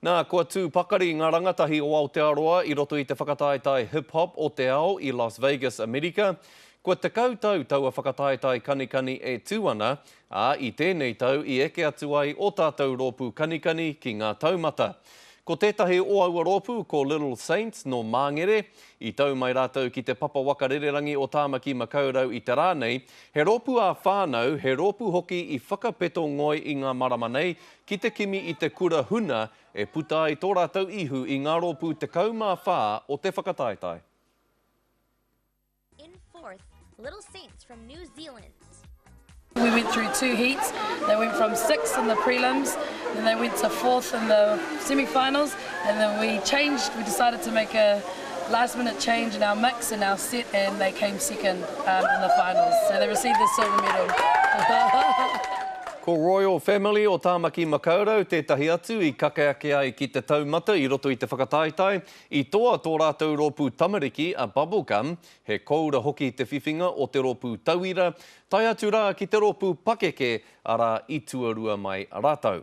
Nā, kua tū pakari ngā rangatahi o Aotearoa i roto i te whakataetae hip hop o te ao i Las Vegas, Amerika. Kua 10 tau taua whakataetae kanikani e tū ana, ā, i tēnei tau i eke atu ai ō tātou rōpū kanikani ki ngā taumata. Ko tētahi o aua rōpū ko Little Saints nō Māngere. I tau mai rātou ki te papa waka rererangi o Tāmaki Makaurau i te rā nei. He rōpū ā-whānau, he rōpū hoki i whakapeto ngoi i ngā marama nei ki te kimi i te kura huna e puta ai tō rātou ihu i ngā rōpū 14 o te whakataetae. In fourth, Little Saints from New Zealand. We went through two heats. They went from sixth in the prelims, then they went to fourth in the semi-finals, and then we changed, we decided to make a last minute change in our mix and our set, and they came second um, in the finals. So they received the silver medal. Ko Royal Family o Tāmaki Makaurau tētahi atu i kake ake ai ki te taumata i roto i te whakataetae. I toa tō rātou rōpū tamariki a Bubblegum, he koura hoki te whiwhinga o te rōpū tauira, tae atu rā ki te rōpū pakeke, arā i tuarua mai rātou.